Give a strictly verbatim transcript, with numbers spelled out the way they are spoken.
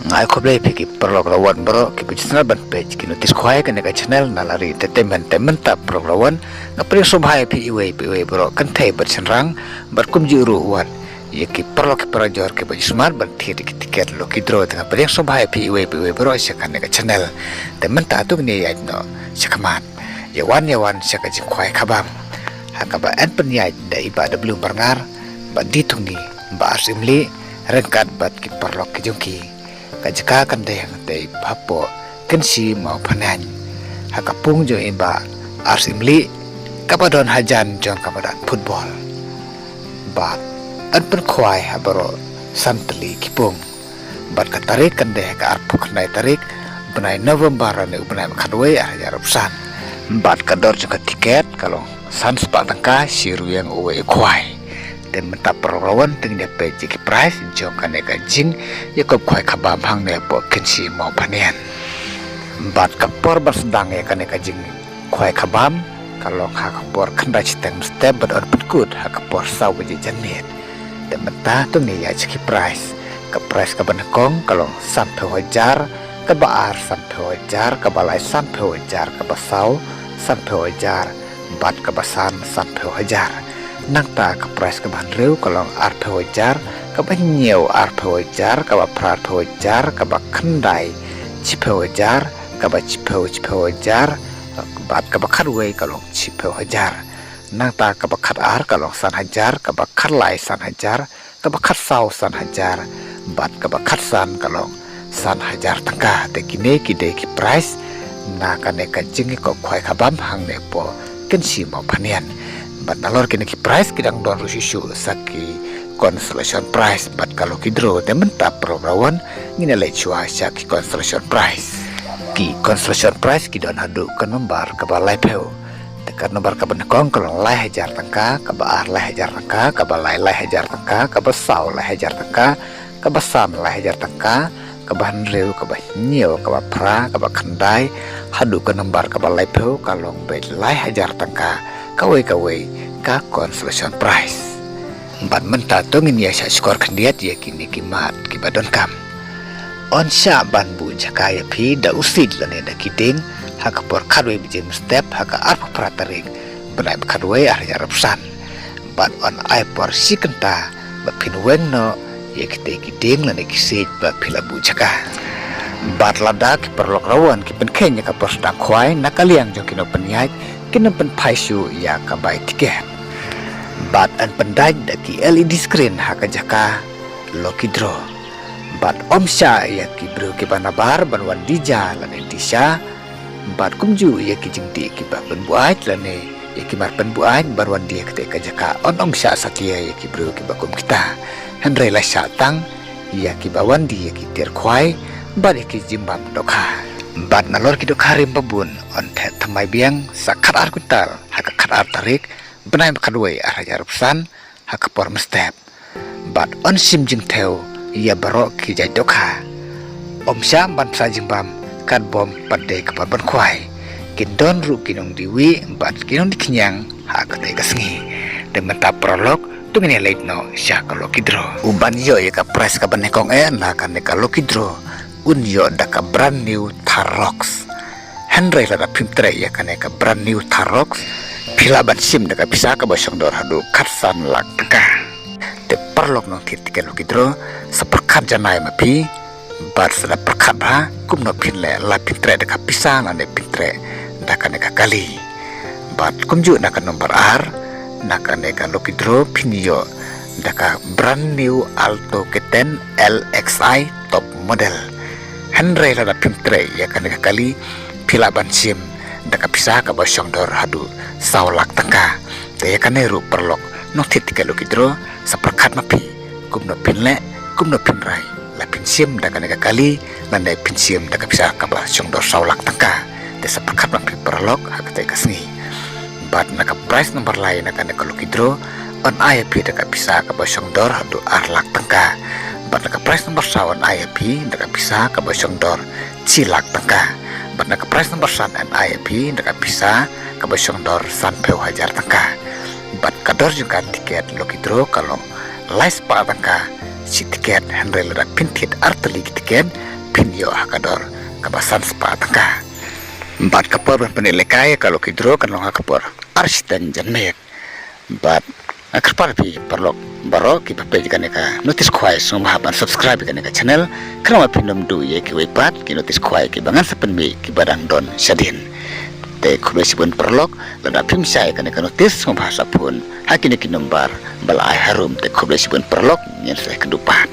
Nga ai khublei phi ki paralok rawon baroh ki ba sngewbha ban peit ki notice khwai kane ka channel Nalari Entertainment. Te mynta paralok rawon nga pdiang sngewbha ïa phi iwei pa iwei baroh kynthei bad shynrang bad kumjuh ruh wat ïa ki paralok ki parajor ki ba sngewbha ban thied ki tiket lucky draw. Te nga pdiang sngewbha ïa phi iwei pa iwei baroh sha kane ka channel. Te mynta to ngin ïaid noh sha khmat. Ïa wan ïa wan sha ka jingkhwai khabam ha kaba yn pynïaid da i Bah W Marngar, Bah D Thongni, Bah R Syiemlieh ryngkat bad ki paralok ki jong ki. Ka jaka kan dei hangtei hapoh Kynshi Mawphaniang ha ka pung jong i Bah R Syiemlieh kaba don hajan jong ka madan football. Bad yn pynkhwai ha baroh san tylli ki pung. Bad ka tarik kan dei ha ka arphew khyndai tarik bnai November lane u bnai ba khatwei ar hajar arphew san. Bad ka dor jong ka tiket ka long san spah tyngka shi ryngwiang uwei u khwai. Te mynta paralok rawon to ngin ïa peit ïa ki prize jong kane ka jingïakob khwai khabam hangne hapoh Kynshi Mawphaniang. Bad ka por ban sdang ïa kane ka jingkhwai khabam ka long ha ka por khyndai shiteng mynstep bad yn pynkut ha ka por saw baje janmiet. Te mynta to ngin ïa ïaid sha ki prize. Ka prize kaba nyngkong ka long sanphew hajar, kaba ar sanphew hajar, kaba lai sanphew hajar, kaba saw sanphew hajar bad kaba san sanphew hajar. Nangta ka prize kaba hynriew ka long arphew hajar, kaba hynñiew arphew hajar, kaba phra arphew hajar, kaba khyndai shiphew hajar, kaba shiphew shiphew hajar bad kaba khatwei ka long shiphew hajar. Nangta kaba khatar ka long san hajar, kaba khatlai san hajar, kaba khatsaw san hajar bad kaba khatsan ka long san hajar tyngka. Te kine ki dei ki prize na kane ka jingïakob khwai khabam hangne hapoh Kynshi Mawphaniang. Bad nalor kine ki prize ki dang don ruh shuh shuh sa ki consolation prize bad ka lucky draw. Te mynta paralok rawon ngin ïa leit shuwa sha ki consolation prize. Ki consolation prize ki don haduh ka nombar kaba laiphew. Te ka nombar kaba nyngkong ka long lai hajar tyngka, kaba ar lai hajar tyngka, kaba lai lai hajar tyngka, kaba saw lai hajar tyngka, kaba san lai hajar tyngka, kaba hynriew, kaba hynñiew, kaba phra, kaba khyndai haduh ka nombar kaba laiphew ka long beit lai hajar tyngka kawei kawei ka consolation prize. Bad mynta to ngin ïa shah shkor khyndiat ïa kine ki mat kiba donkam. Yn shah ban buh jaka ïa phi da u siej lane da ki dieng ha ka por khatwei baje mynstep ha ka arphew phra tarik bnai ba khatwei ar hajar arphew san. Bad yn ai por shi kynta ba phin weng noh ïa kitei ki dieng lane ki siej ba phi la buh jaka. Bad lada ki paralok rawon ki pynkheiñ ïa ka por sdang khwai na ka liang jong ki nongpynïaid, kin ym pynphai shuh ïa ka bai tiket. Bad yn pyndait da ki L E D screen ha ka jaka lucky draw. Bad ym shah ïa ki briew kiba nabar ban wan die ja lane die sha. Bad kumjuh ïa ki jingdih kiba pynbuaid lane ïa ki mar pynbuaid ban wan die ha katei ka jaka, yn ym shah satia ïa ki briew kiba kum kita. Hynrei la shah tang ïa kiba wan die ïa ki tiar khwai bad ïa ki jingbam dohkha. Bad nalor ki dohkha rim ba bun yn theh thymmai biang sa khatar kwintal ha ka khatar tarik bnai ba khatwei ar hajar arphew san ha ka por mynstep. Bad yn shim jingthew ïa baroh ki jait dohkha. Ym shah ban pynshah jingbam katba ym pat dei ka por ban khwai. Kin don ruh ki nongdie wieh bad ki nongdie khñiang ha katei ka sngi. Te mynta paralok to ngin ïa leit noh sha ka lucky draw. U ban ïoh ïa ka prize kaba nyngkong eh na kane ka lucky draw un ïoh da ka brand new Thar Roxx. Hynrei lada phim treh ïa kane ka brand new Thar Roxx, phi lah ban shim da ka pisa kaba shong dor haduh khatsan lak tyngka. Te paralok nongthied tiket lucky draw, sa pyrkhat janai ma phi. Bad sa da pyrkhat bha kumno phin leh, la phin treh da ka pisa lane phin treh da kane ka kali. Bad kumjuh na ka nombar ar na kane ka lucky draw phin ïoh da ka brand new Alto K ten L X I top model. Hynrei lada phim treh ïa kane ka kali, phi lah ban shim da ka pisa kaba shong dor haduh saw lak tyngka. Te ïa kane ruh paralok nongthied tiket lucky draw, sa pyrkhat ma phi kumno phin leh, kumno phin rai, la phin shim da kane ka kali lane phin shim da ka pisa kaba shong dor saw lak tyngka. Te sa pyrkhat ma phi paralok ha katei ka sngi. Bad na ka prize number lai na kane ka lucky draw yn ai ïa phi da ka pisa kaba shong dor haduh ar lak tyngka. Bad na ka prize number saw yn ai ïa phi da ka pisa kaba shong dor shi lak tyngka. Bad na ka prize number san yn ai ïa phi da ka pisa kaba shong dor sanphew hajar tyngka. Bad ka dor jong ka tiket lucky draw ka long lai spah tyngka shi tiket, hynrei lada phin thied ar tylli ki tiket phin ïoh ha ka dor kaba san spah tyngka. Bad ka por ban pynlehkai ïa ka lucky draw kan long ha ka por ar shiteng janmiet. Bad nga kyrpad ïa phi paralok baroh kiba peit ïa kane ka notice khwai, sngewbha ban subscribe ïa kane ka channel, khnang ba phin ym duh ïa kiwei pat ki notice khwai kiba ngan sa pynmih kiba dang don shadien. Te khublei shibun paralok, lada phim shai ïa kane ka notice sngewbha sa phone ha kine ki number ba la ai harum. Te khublei shibun paralok, ngin sa ïakynduh pat.